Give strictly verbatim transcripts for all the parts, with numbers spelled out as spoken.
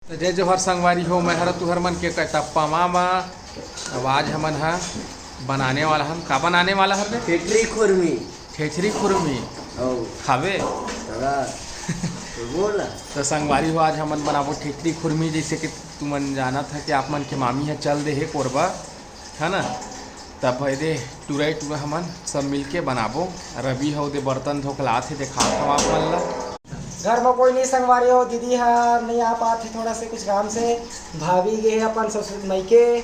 तो जय जोहार संगवारी हो, मैं हर तुहर मन के कटप्पा मामा। अब आज हमन ह बनाने वाला हन, का बनाने वाला हन बे? ठेठरी खुरमी। ठेठरी खुरमी। अउ खाबे? तोरा तो बोला। तो संगवारी हो, आज हमन बनाबो ठेठरी खुरमी। जैसे कि तुमन जानत ह कि आप मन के मामी ह चल दे हे कोरबा, है ना? तब भाई दे टुरा टुरा हमन सब मिलके बनाबो। रवि ह ओदे बर्तन धोके लात हे, देखात हव आप मन ला। घर में कोई नहीं संगवारी हो, दीदी ह नहीं आ पात हे थोड़ा से कुछ काम से, भाभी गे हे अपन ससुर मइके,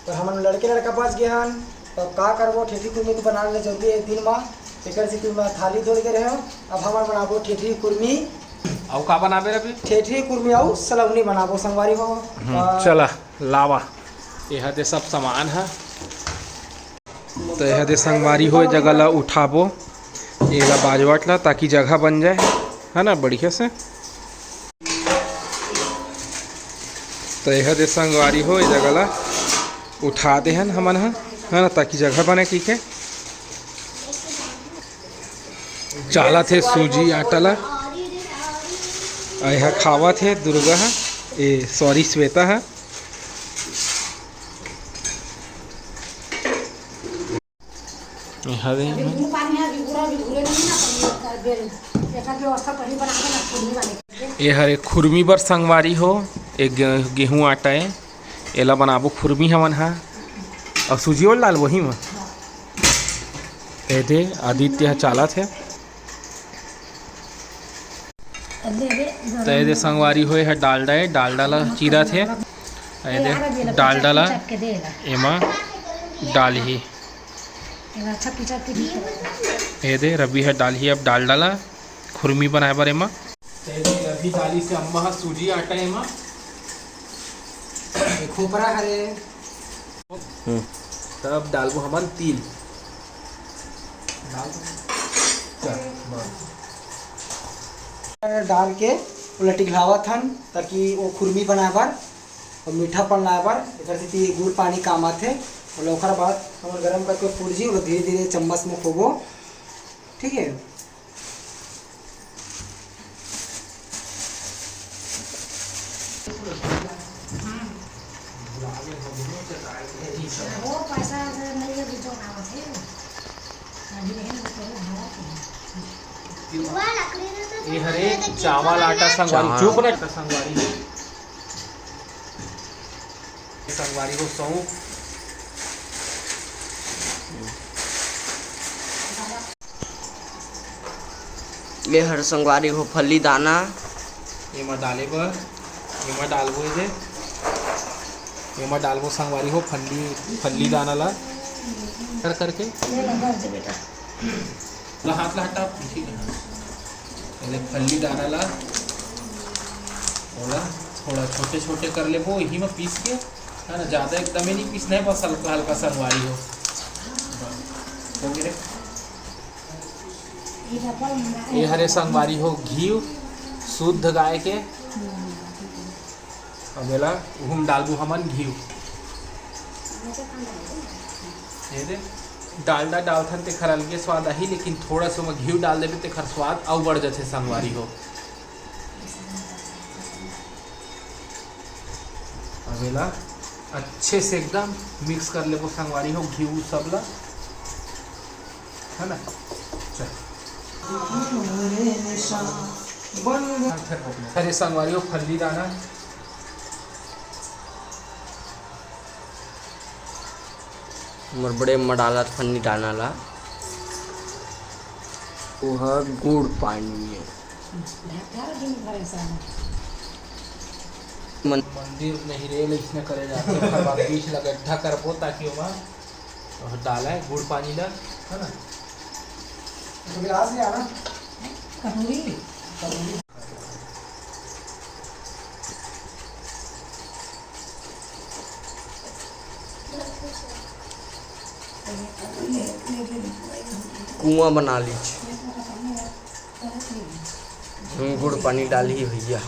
तो हमन लड़के लड़का बच गए हन। तो अब का करबो, ठेठरी खुरमी तो बनाने जरूरी है दिन में, तेकर से मैं थाली धोए के रहे हूँ। अब हमन बनाबो ठेठरी खुरमी। अउ का बनाबे रवि? ठेठरी खुरमी अउ सलौनी बनाबो संगवारी हो। हम्म, आ, चला लावा, एहा दे सब सामान ह। तो एहा दे संगवारी हो, ए जगह ला उठाबो, एला बाजवट ला, ताकि जगह बन जाए, है ना, बढ़िया से। तो एहा दे संगवारी हो, ए जगह ला उठा दे हन हमन ह, है ना, ताकि जगह बने कहिके। चालत हे सूजी आटा ला। अउ एहा खावत हे दुर्गा ह, ए सॉरी, श्वेता ह। एहा दे। अभी मुंह पानी है, अभी पूरा भी घुरे नहीं ना, तो ये कर दे। एकर व्यवस्था पहले बना के ना, खुरमी वाले के। ए हरे खुरमी बर संगवारी हो, एक गे-, गेहूं आटा है, एला बनाबो खुरमी हमन हा, अउ सूजी ओला डालबो ही म। ए दे, आदित्य ह चालत हे। त ए दे संगवारी हो, ए ह डालडा ए, डालडा ला चीरत हे। ए दे, डालडा ला एमा डालही। ए दे, रवि ह डालही अब डालडा ला खुरमी बनाए बर एमा। त ए दे, रवि डालिस हे अम्मा ह सूजी आटा एमा। ए खोपरा हरे। हम्म। तब डालबो हमन तिल। डाल दो। चल, बस। डाल के ओला टिघलावत हन, ताकि वो खुरमी बनाए बर अउ मीठापन लाए बर एकर सेती गुड़ पानी काम आथे। अउ ओकर बाद हमन गरम करके फूट जी, ओला धीरे-धीरे चम्मच में खोबो, ठीक है। ये हरे चावल आटा संगवारी, चावल। चुप ना, आटा संगवारी, संगवारी हो सौंफ। ये हर संगवारी हो फल्ली दाना। एमा डाले बर, एमा डालबो ए दे, एमा डालबो संगवारी हो फल्ली, फल्ली दाना ला कर करके। ले ला, धर दे बेटा। ला हाथ ला हटा, ठीक है। पहले फल्ली दाना ला, ओला थोड़ा छोटे छोटे कर लेबो, इही में पीस के, है ना, ज्यादा एकदम ही नहीं पीसना है, बस हल्का हल्का संगवारी हो। हो गया रे? ये हरे संगवारी हो घी शुद्ध गाय के। अब एला उहू म डालबो हमन घी। ये दे, डालडा डालथन तेखर अलगे स्वाद आही, लेकिन थोड़ा सा ओमा घी डाल देबे तेखर स्वाद अउ बढ़ जाथे संगवारी हो। अब एला अच्छे से एकदम मिक्स कर लेबो संगवारी हो, घी उ सब ला, है ना? चल। अरे संगवारी हो, फल्ली दाना। हमर बड़े अम्मा डालत फल्ली दाना ला, वो ह गुड़ पानी है। मन- मंदिर नहीं रे, इसने करे जाथे, ओकर बाद बीच ला गड्ढा करबो, ताकि ओमा डाला है गुड़ पानी ला, है ना? तो गिलास ले आना। कटोरी। कटोरी। कुआं बना लीजिए। हम्म, गुड़ पानी डाली भैया।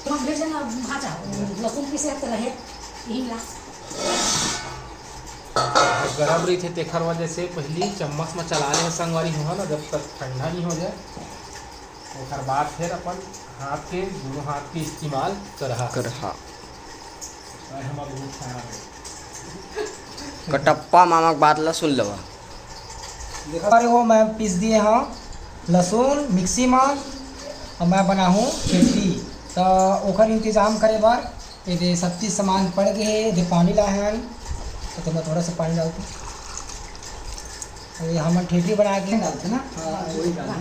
तुम भेजे ना भाजा, लहसुन पीसे तो रहे, यही ला। गरम रहिथे, तेखर वजह से पहिली चम्मच म चला ले संगवारी हो ना, जब तक ठंडा नहीं हो जाए, ओकर बाद फिर अपन हाथ के, दोनों हाथ के इस्तेमाल करहा। करहा। अरे, हमर बहुत सारा है। कटप्पा मामा के बात ला सुन लेवा। देखा, अरे, वो मैं पीस दिए हंव लहसुन मिक्सी म, अउ मैं बनाहूं ठेठरी, त ओकर इंतजाम करे बर एदे सब चीज सामान पड़ गे हे, एदे पानी लाहन, त मैं थोड़ा सा पानी डालते। अरे, हमन ठेठरी बना के डालते ना, हाँ, वही डालते।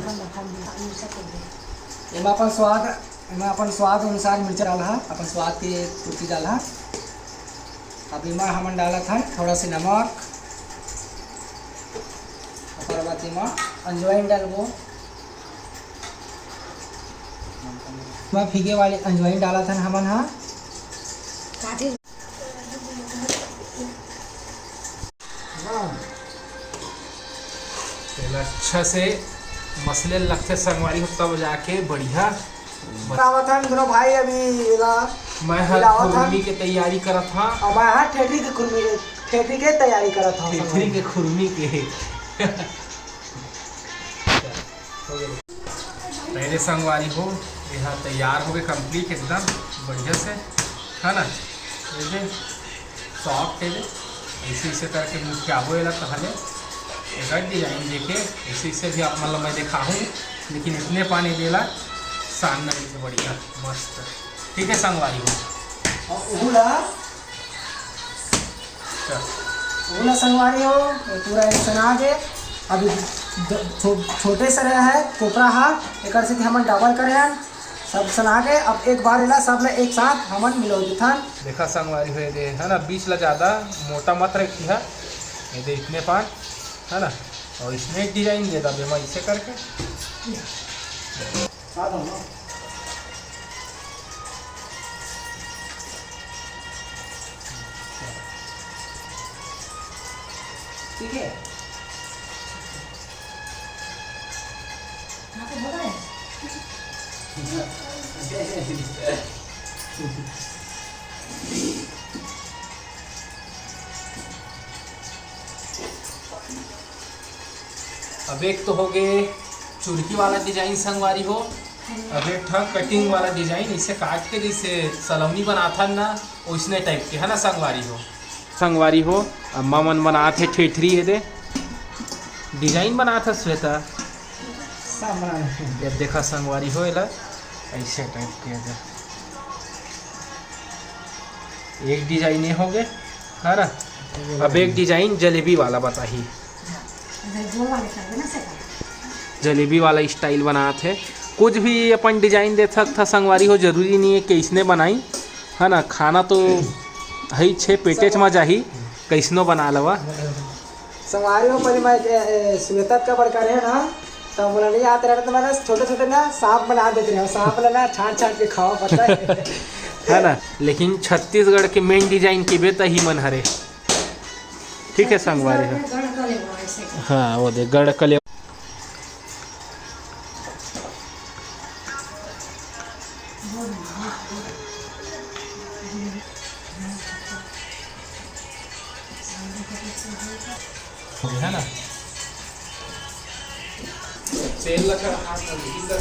एमा अपन स्वाद, एमा अपन स्वाद अनुसार मिर्चा डालहा, अपन स्वाद के पूर्ति डालहा। अब एमा हमन डालत हन थोड़ा से नमक, ओकर बाद एमा अजवाइन डालबो। एमा फीके वाली अजवाइन डालत हन हमन हा। तेला अच्छा से मसले लगथे संगवारी हो, तब जाके बढ़िया। बनावत हन दोनों भाई अभी एला। मैं हर मिलावत हन। खुरमी के तैयारी करत हंव। अउ मैं हर ठेठरी के खुरमी के, ठेठरी के तैयारी करत हंव। ठेठरी के खुरमी के। पहले संगवारी हो, ये हा तैयार हो गए complete एकदम बढ़िया से, है ना? ये दे, soft है दे, ऐसे ऐसे करके मुखियाबो एला कहले, एकर design देके ऐसे ऐसे भी आप मतलब मैं देखा हूँ, लेकिन इतने पानी देला सामने से बढ़िया मस्त। ठीक है संगवारी हो। अउ ओहू ला, चल। ओहू ला संगवारी हो, पूरा एक सना के, अभी द-, छो-, छोटे से रहा है कोपरा हा, एकर से कि हमन double करे हन, सब सना के। अब एक बार एला सब ला एक साथ हमन मिलो दिथन। देखा संगवारी हो, ये दे, है ना, बीच ला ज्यादा मोटा मत रखिहा, ये दे इतने पान, है ना, अउ इसमें design दे दबे मैं इसे करके। ठीक है। अब एक तो हो गए चुरकी वाला design संगवारी हो, अब एक ठा cutting वाला design, इसे काट के जैसे सलोनी बनाथन ना, ओइसने type के, है ना संगवारी हो। संगवारी हो, अम्मा मन बनात हे ठेठरी, ये दे design बनात हे श्वेता। सब बना ले। ये देखा संगवारी हो, एला ऐसे type के दे। एक design ये हो गए, है ना? अब एक design जलेबी वाला बताही। जलेबी वाला style बनात हे। कुछ भी अपन design दे सकत हा संगवारी हो, जरूरी नहीं है कि इसने बनाई, है ना? खाना तो है छे पेटेच मा जाही, कैसनो बना लवा। संगवारी हो, पहले मैं, ए, ए, श्वेता का बड़का रहे ना, तो बोला नहीं आता रहता, तो मैं ना छोटे छोटे ना सांप बना देते रहे, सांप ला ना छान छान के खाओ, पता है। है ना? लेकिन छत्तीसगढ़ के main design के बे तही मन हरे। ठीक है संगवारी हो। हाँ, वो दे गढ़ कले। है ना? तेल लगा हाथ में घी लगा।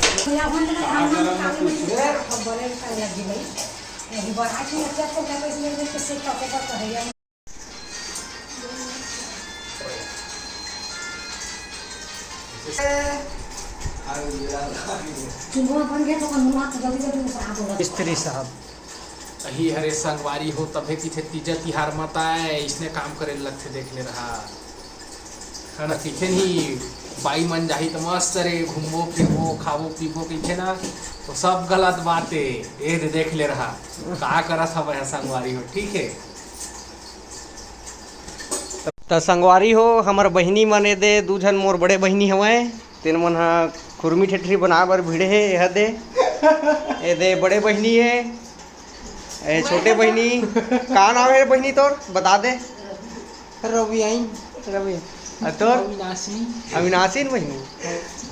स्त्री साहब। अही हरे संगवारी हो, तभे किथे तीजा तिहार मत आए, इसने काम करे लगथे, देख ले रहा। है ना, किथे नहीं, बाई मन जाही त मस्त रे, घूमबो, फिरबो, खाबो, पीबो, किथे ना, तो सब गलत बात है। ये दे, देख ले रहा, का करत हवे है संगवारी हो, ठीक है। त संगवारी हो, हमर बहिनी मन ए दे, दू झन मोर बड़े बहिनी हवय, तेन मन ह खुरमी ठेठरी बनाए बर भिड़े हे। एह दे, ए दे बड़े बहिनी हे, ए छोटे बहिनी। का नाम हे बहिनी तोर? बता दे। रवियाइन। रवि। अउ तोर? अविनाशी। अविनाशी न बहिनी।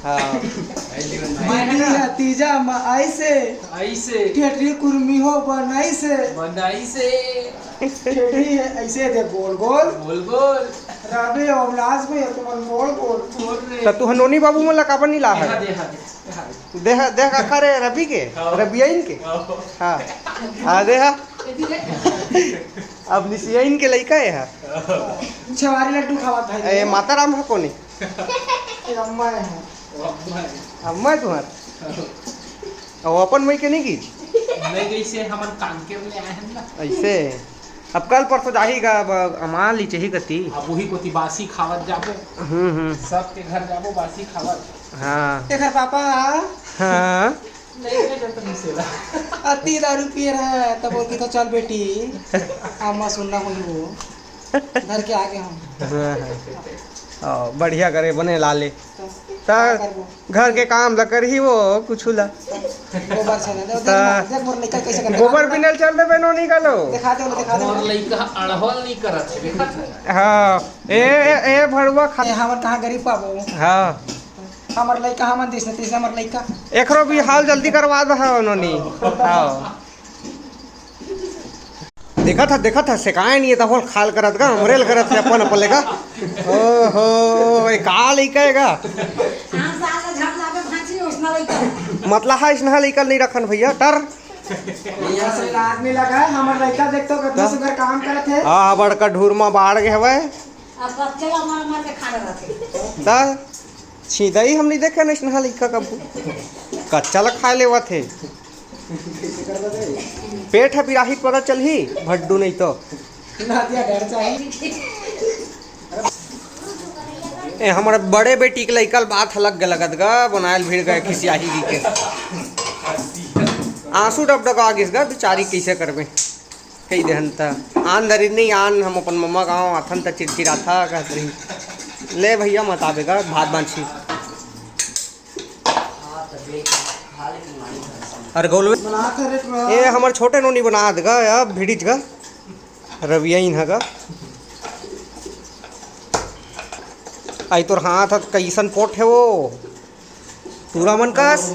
हाँ। दीदी ह तीजा म आइसे। आइसे। ठेठरी कुर्मी हो बनाइसे। बनाइसे। ठेठरी हे अइसे दे गोल गोल। गोल गोल। रबे अविनाश भैया तुमन गोल गोल। बोल रे। त तू ह नोनी बाबू मन ला काबर नी लाहे? देहा, देहा, देहा। देहा, देहा का रे रवि के? हाँ। रवियाइन के? हाँ। हाँ। हाँ, देहा। अब निशियाइन के लइका हे हा। छवारी लड्डू खावत भाई। ए, माता राम ह कोनी? ए, अम्मा हे। अम्मा हे तुहर? अउ अपन मई के नहीं गीच? नहीं गई से हमन कांकेर ले आए हैं ना। अइसे? अब कल परसों जाही गा, अब अमान ली चाही कती। अब वही कोती बासी खावत जाबो। हम्म, हम्म। सबके घर जाबो बासी खावत। हाँ। एकर पापा। हाँ। नहीं, नहीं, जब तक नहीं सेला। अति दारू पिए रहे, तब बोल के तो चल बेटी, अम्मा सुनना होई वो। घर के आगे हम। हाँ, हाँ। ओ, बढ़िया करे, बने लाले। तो त का करबो? घर के काम ल करही वो, कुछु ल। गोबर छाने दे, देख त ना, देख मोर लइका कइसे करथे। गोबर बिनल चल देबे नोनी का लो। दिखा दे, दिखा दे। मोर लइका अड़हल नहीं करत हे, देखत हे। हाँ, ए, ए, ए, भड़ुआ खा। ए, हमर कहाँ गरीब पाबो? हाँ। हमर लइका हमन जइसे तइसे हमर लइका। एकरो भी हाल जल्दी करवा दे हा नोनी। हाँ। देखत ह, देखत ह, सेकाय नहीं हे, त होल खाल करत गा, हमरेल करत हे अपन, अपन लेका। ओहो, ए का लइका हे गा? हाँ, साल ला झड़ जाबे भांची, ओइसना लइका। मतला हा, अइसना लइका नहीं रखन भैया, टर। यहाँ से लाज नहीं लगा, हमर लइका देख तो कितना त? सुंदर काम करत हे। हाँ, बड़का ढूर म बाढ़ गे हवय। अब कच्चे ला मार मार के खा लेवत हे। त छीदई हम नहीं देखे न अइसना लइका कभू। कच्चा ला खा लेवत हे। पेट ह पिराही त पता चलही, भड्डू नहीं तो। ना दिया घर चाहिए। ए, हमर बड़े बेटी के लइका ल बात ह लग गे लगत गा, बनायल भिड़ गे खिसियाही जी के। आंसू डबडबा गिस गा, बिचारी कइसे करबे। कही देहन त आन दरी नहीं आन, हम अपन मम्मा गाँव आथन त चिड़चिड़ाथा कहत रही। ले भैया मत आबे गा, भात बांची। अरे गोलवे। बनात हरे पूरा। ए, हमर छोटे नोनी बनात गा, अब भिड़िच गा। रवियाइन ह गा। आई तोर हाथ ह कइसन पोठ हे वो। टूरा मन कस,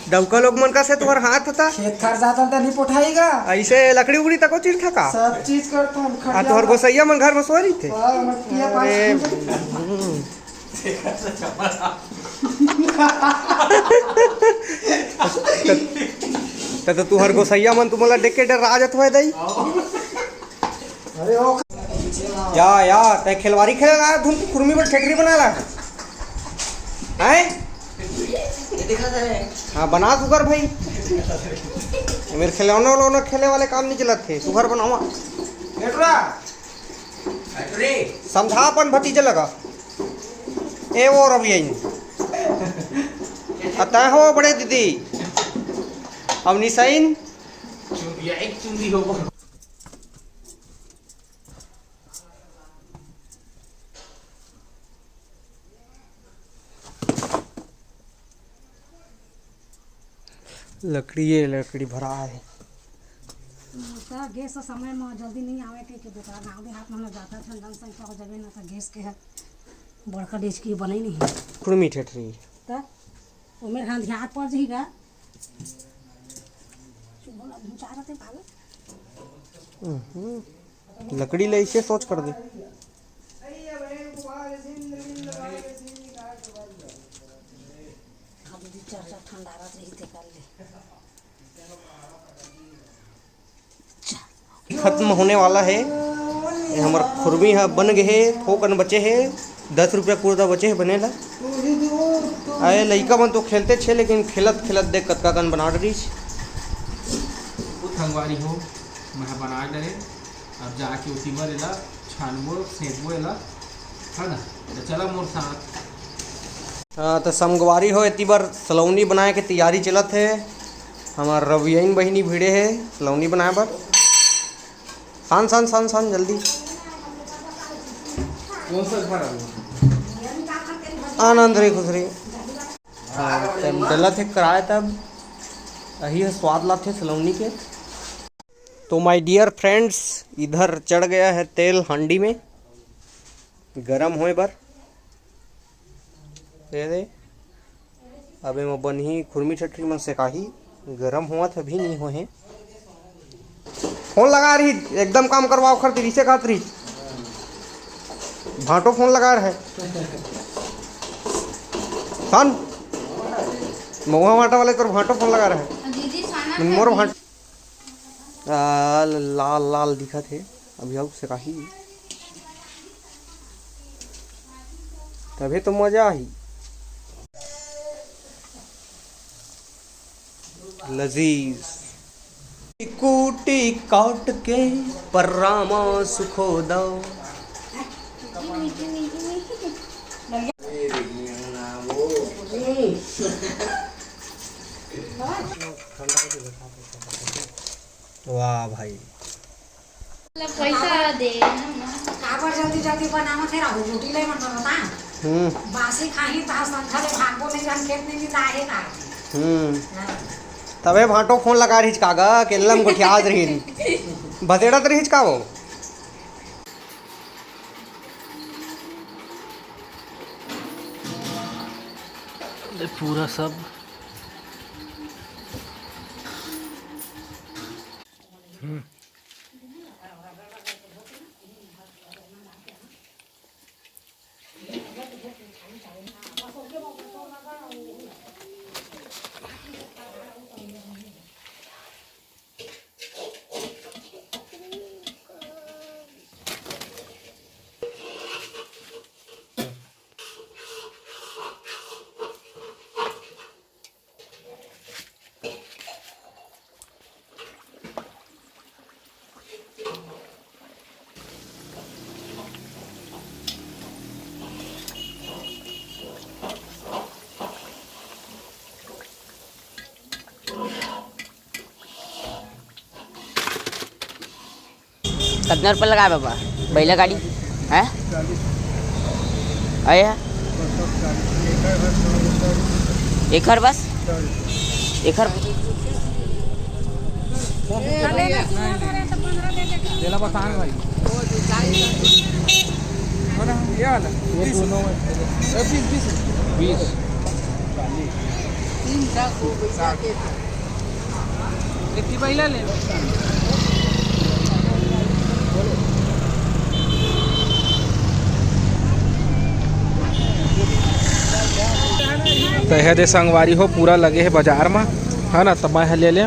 डउका लोग मन कस हे तुहर हाथ ह त। खेत खार जाथन त नहीं पोठाई गा। अइसे लकड़ी उकड़ी तको चीरथा का? सब चीज करथन, आ, खटिया तोहर पर। गोसैया मन घर म सोए रहिथे? हाँ, मटिया अरे, पास। हम्म। त, त तुहर गोसैया मन तुमला देख के डरा जात होय दई। अरे ओ। या, या, तै खेलवारी खेले ला धुन कुर्मी बर ठेठरी बना ला। हैं? ये दिखा दे। हाँ, बना सुघर भाई। मेरे खिलौना उलौना खेले वाले काम नहीं चलत थे, सुघर बनावा। बेटरा। समझा अपन भतीजा लगा। ए वो रवि आई। अतः हो बड़े दीदी। अब निशाइन। चुंदिया एक चुंदी हो। लकड़िए लकड़ी भरा हे। त गैस समय म जल्दी नहीं आवे के, के बेटा गाँव देहात म जाता था, जनसंख्या हो जावे ना, त गैस के है बड़का डेचकी बने नहीं। कुर्मी ठेठरी। त ओमेर हाँ ध्यान पड़ जाही का? चूल्हो ला भुंचा रहते पागल। हम्म। लकड़ी ले इसे सोच कर दे। हाँ, दीदी, चार चार ठंडा रहत रही थे कर ले। खत्म होने वाला हे। ये हमर खुरमी ह बन गे हे, थोकन बचे हे, दस रुपया कुर्ता बचे हे बने ला। अरे लइका मन तो खेलते छे, लेकिन खेलत खेलत देख कतका कन बना डरिस। संगवारी हो, मैं बना डरे, अब जाके उसी बर एला छानबो, सेंकबो एला, है ना? तो चला मोर साथ। हाँ, तो संगवारी हो, एती बर सलौनी बनाए के तैयारी चलत हे। हमार रवियाइन बहिनी भिड़े हे सलौनी बनाए बर। सान, सान, सान, सान, जल्दी। कौन सा घर है वो? आनंद रे, खुश रे। हाँ, तब डलत हे कराए तब। यही है स्वाद लाथे सलौनी के। तो my dear friends, इधर चढ़ गया है तेल हांडी में गरम होए बर। दे दे। अब एमा बनही, खुरमी ठेठरी मन सेकाही। गरम होवत हे, अभी नहीं होहे। फोन लगा रही, एकदम काम करवाओ खर, तिरिसे कहत रही। भांटो फोन लगा रहे। सन, महुआ माटा वाले तोर भांटो फोन लगा रहे। दीदी, खाना मोर खाएगी। भांट-, आ, लाल लाल दिखत हे, अभी अउ सेकाही। तभे तो मजा आही। लजीज। कूटी काट के पर्रा म सुखो दव। वाह भाई। मतलब पैसा दे। काबर जल्दी जल्दी बनावत हे राहु, रोटी ले मन बता। हम्म। बासी खाही त संझा ले भागबो नहीं, हम खेत नहीं मिला हे का। हम्म। हाँ। तबे भांटो फोन लगा रहीच कागा, केल्लम गोठियात रही। भसेड़त रहीच का वो? पूरा सब। हम्म। कतना रुपया लगाए बाबा, बइला गाड़ी? हैं? अरे है? एकर बस? एकर तेला बताएं भाई। ये वाला? ये दोनों में। ए, बीस, बीस। बीस। तीन चार सौ रुपया के। त एह दे संगवारी हो, पूरा लगे हे बजार म, है ना? त मैं ह ले ले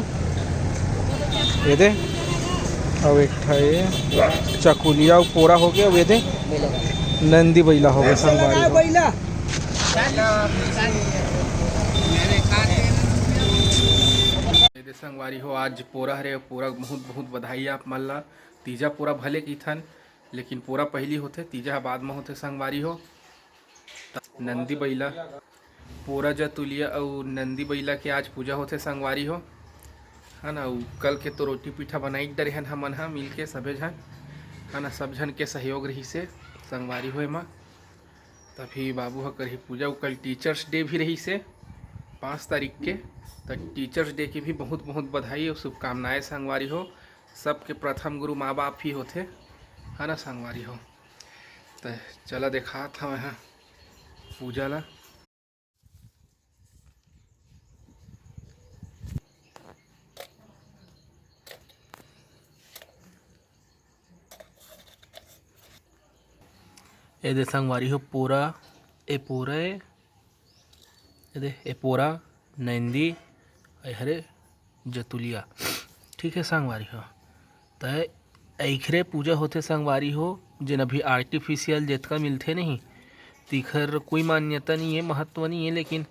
ये दे, अउ एक ठा ये चकुलिया अउ पोरा हो गया, अउ ये दे नंदी बइला हो गया संगवारी हो। ये दे संगवारी हो, आज पोरा हरे, पोरा बहुत बहुत बधाई आप मन ला। तीजा पोरा भले कहिथन, लेकिन पोरा पहिली होथे, तीजा ह बाद म होथे संगवारी हो। त नंदी बइला, पोरा जतुलिया अउ नंदी बइला के आज पूजा होथे संगवारी हो, है ना। अउ कल के तो रोटी पीठा बनाई डरे हन हमन ह मिलके सबे झन, है ना, सब झन के सहयोग रहिसे संगवारी हो एमा। तभी बाबू ह करही पूजा। अउ कल टीचर्स डे भी रहिसे पाँच तारीख के, त टीचर्स डे के भी बहुत बहुत बधाई अउ शुभकामनाएं संगवारी हो। सबके प्रथम गुरु माँ बाप ही होथे, है ना संगवारी हो। त चला देखात हवं ह पूजा ला। ए दे संगवारी हो पोरा, ए पोरा ए, ए दे, ए पोरा, नंदी, ए हरे जतुलिया। ठीक है संगवारी हो, त एखरे पूजा होथे संगवारी हो, जेन अभी आर्टिफिशियल जेतका मिलथे नहीं, तिखर कोई मान्यता नहीं है, महत्व नहीं है, लेकिन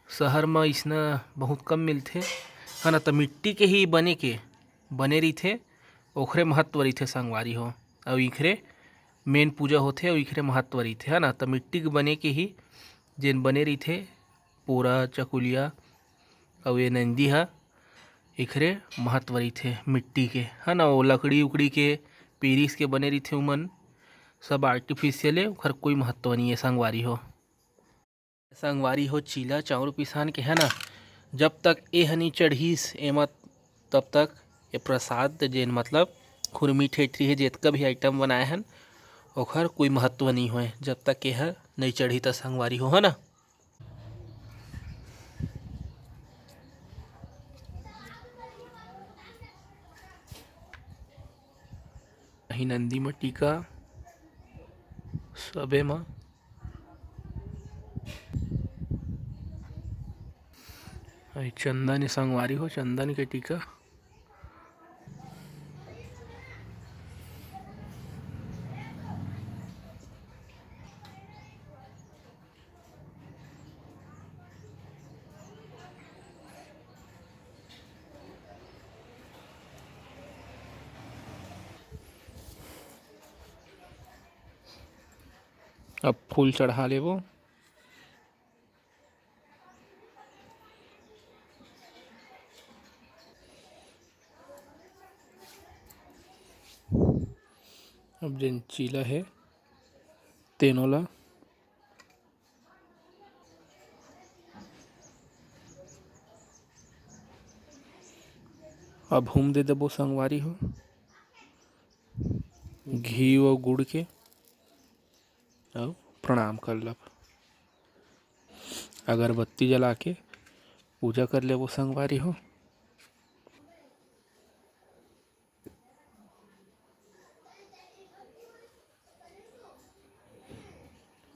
शहर म इसना बहुत कम मिलथे, है ना। त मिट्टी के ही बने के, बने रहिथे, ओखरे महत्व रहिथे संगवारी हो। अउ इखरे मेन पूजा होथे अउ इखरे महत्व रहिथे, है ना। त मिट्टी के बने के ही जेन बने रहिथे, पोरा, चकुलिया अउ ये नंदी ह, इखरे महत्व रहिथे मिट्टी के, है ना। वो लकड़ी उकड़ी के, पीरिस के बने रहिथे उमन, सब आर्टिफिशियल ए, ओखर कोई महत्व नहीं है संगवारी हो। संगवारी हो, चीला चाउर पिसान के, है ना, जब तक ए ह नइ चढ़ीस एमा, तब तक ए प्रसाद जेन मतलब खुरमी ठेठरी हे, जेतका भी आइटम बनाए हन, ओखर कोई महत्व नइ होय, जब तक ए ह नइ चढ़ी त संगवारी हो, है ना। नंदी म टीका सबे म। अई चंदन ए संगवारी हो, चंदन के टीका। अब फूल चढ़ा लेबो। अब जेन चीला हे तेनो ला अब हूम दे देबो संगवारी हो, घी अउ गुड़ के, अउ प्रणाम कर लब। अगरबत्ती जला के पूजा कर लेबो संगवारी हो।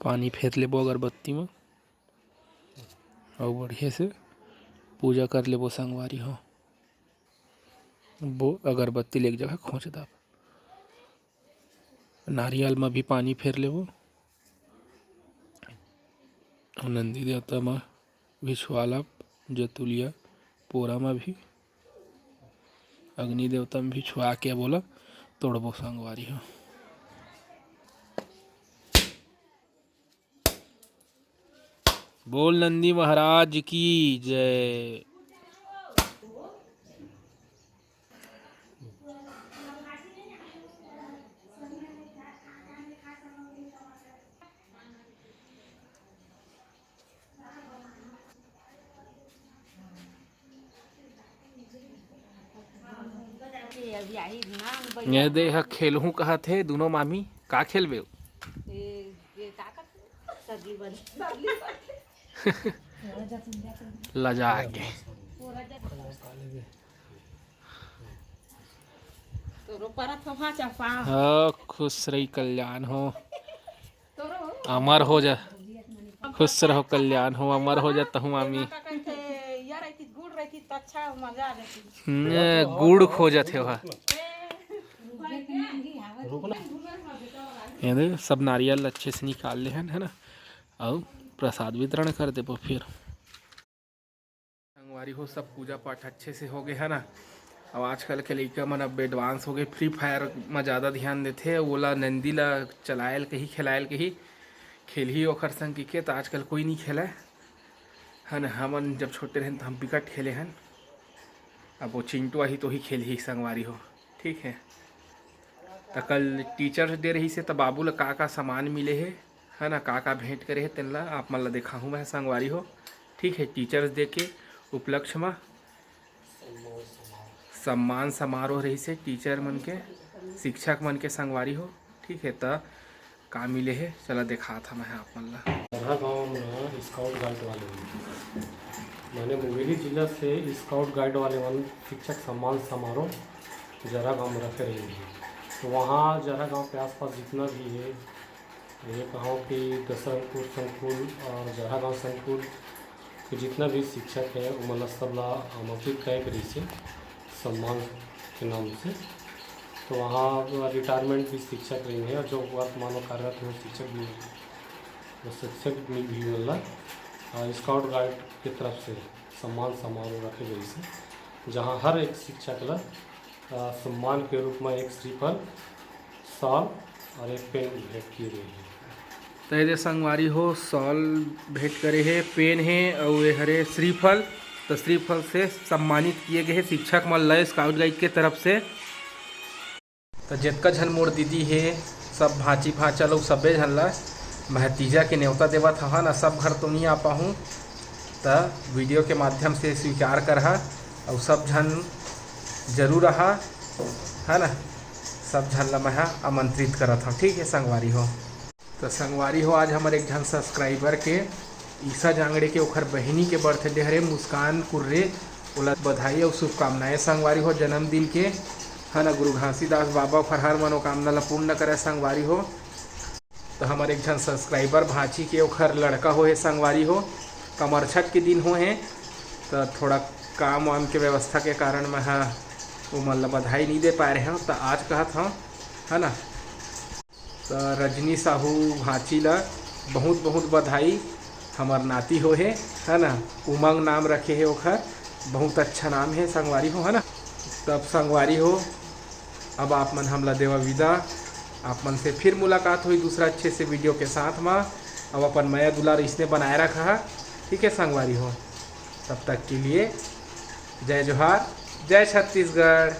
पानी फेर लेबो अगरबत्ती म, अउ बढ़िया से पूजा कर लेबो संगवारी हो। वो अगरबत्ती ले एक जगह खोंच दब। नारियल म भी पानी फेर लेबो। अउ नंदी देवता म बिछवा लब, जतुलिया पोरा म भी, अग्नि देवता म भी छुआ के बोला तोड़बो संगवारी हो। बोल नंदी महाराज की जय। ये दे ह खेलहूं कहत हे, दुनो मामी का खेलबे? लजा के। हाँ, खुश रही, कल्याण हो, अमर हो जा। खुश रहो, कल्याण हो, अमर हो जा तहूँ मामी। हम्म, गुड़ खोजत हे वह। ये दे, सब नारियल अच्छे से निकाल ले हन, है ना, अउ प्रसाद वितरण कर देबो फिर। संगवारी हो, सब पूजा पाठ अच्छे से हो गए है ना। अब आजकल के लइका मन अब advance हो गए, Free Fire में ज़्यादा ध्यान देथे। ओला नंदी ला चलायल कही, खेलायल कही, खेलही ओखर संग कहिके, त आजकल कोई नहीं खेला है ना। हमन जब छोटे रहन त हम बिकट खेले हन। अब वो चिंटू आही तो ही खेलही संगवारी हो, ठीक है। त कल Teachers Day रही से, त बाबू ला का का सामान मिले है, है ना, का का भेंट करे है, तेन ला आप मन ला देखाहूँ मैं संगवारी हो। ठीक है, Teachers Day के उपलक्ष्य में सम्मान समारोह रहिसे teacher मन के, शिक्षक मन के संगवारी हो। ठीक है, त का मिले हे, चला देखात हंव मैं आप मन ला। जरहा गांव में scout guide वाले मन, माने मुंगेली जिला से scout guide वाले मन शिक्षक सम्मान समारोह जरहा गांव में रखे रहिन। तो वहाँ जरहा गांव के आसपास जितना भी है, ये कहो कि दशरथपुर संकुल और जरहा गांव संकुल के जितना भी शिक्षक है, वो मतलब सब ला आमंत्रित करे के रहिसे सम्मान के नाम से। तो वहाँ retirement भी शिक्षक रहिन है और जो वर्तमान में कार्यरत है, शिक्षक भी, वो शिक्षक भी, भी मतलब, आ, scout guide के तरफ से सम्मान समारोह रखे गइसे, जहाँ हर एक शिक्षक ला, आ, सम्मान के रूप में एक श्रीफल, शॉल और एक पेन भेंट किए गए हैं। त ये दे संगवारी हो, शॉल भेंट करे हे, पेन हे, अउ ये हरे श्रीफल। त श्रीफल से सम्मानित किए गए हे शिक्षक मन ला scout guide के तरफ से। त जेतका झन मोर दीदी हे, सब भांची भांचा लोग, सबे झन ला भतीजा के नेवता देवत हवन। सब घर तो नहीं आ पाहूँ, त video के माध्यम से स्वीकार करहा, अउ सब झन जरूर आहा, है ना। सब झन ला मैं हा आमंत्रित करत हंव, ठीक है संगवारी हो। त संगवारी हो, आज हमर एक झन subscriber के, ईशा जांगड़े के, ओखर बहिनी के birthday हरे, मुस्कान कुर्रे, ओला बधाई अउ शुभकामनाएं संगवारी हो जन्मदिन के। है ना, गुरु घासीदास बाबा ओखर हर मनोकामना ला पूर्ण करे संगवारी हो। तो हमर एक झन सब्सक्राइबर भांची के ओखर लड़का होहे संगवारी हो, कमरछठ के दिन होहे, तो थोड़ा काम वाम के व्यवस्था के कारण मैं हा ओमन ला बधाई नहीं दे पाए रहे हूँ, तो आज कहत हूँ, है ना। तो रजनी साहू भांची ला बहुत बहुत बधाई, हमर नाती होहे, है ना, उमंग नाम रखे हे ओखर, बहुत अच्छा नाम है संगवारी हो, है ना। तब संगवारी हो, अब आप मन हमला देवा विदा। आप मन से फिर मुलाकात होई दूसरा अच्छे से वीडियो के साथ मा। अब अपन मया दुलार इसने बनाए रखा, ठीक है संगवारी हो। तब तक के लिए जय जोहार, जय छत्तीसगढ़।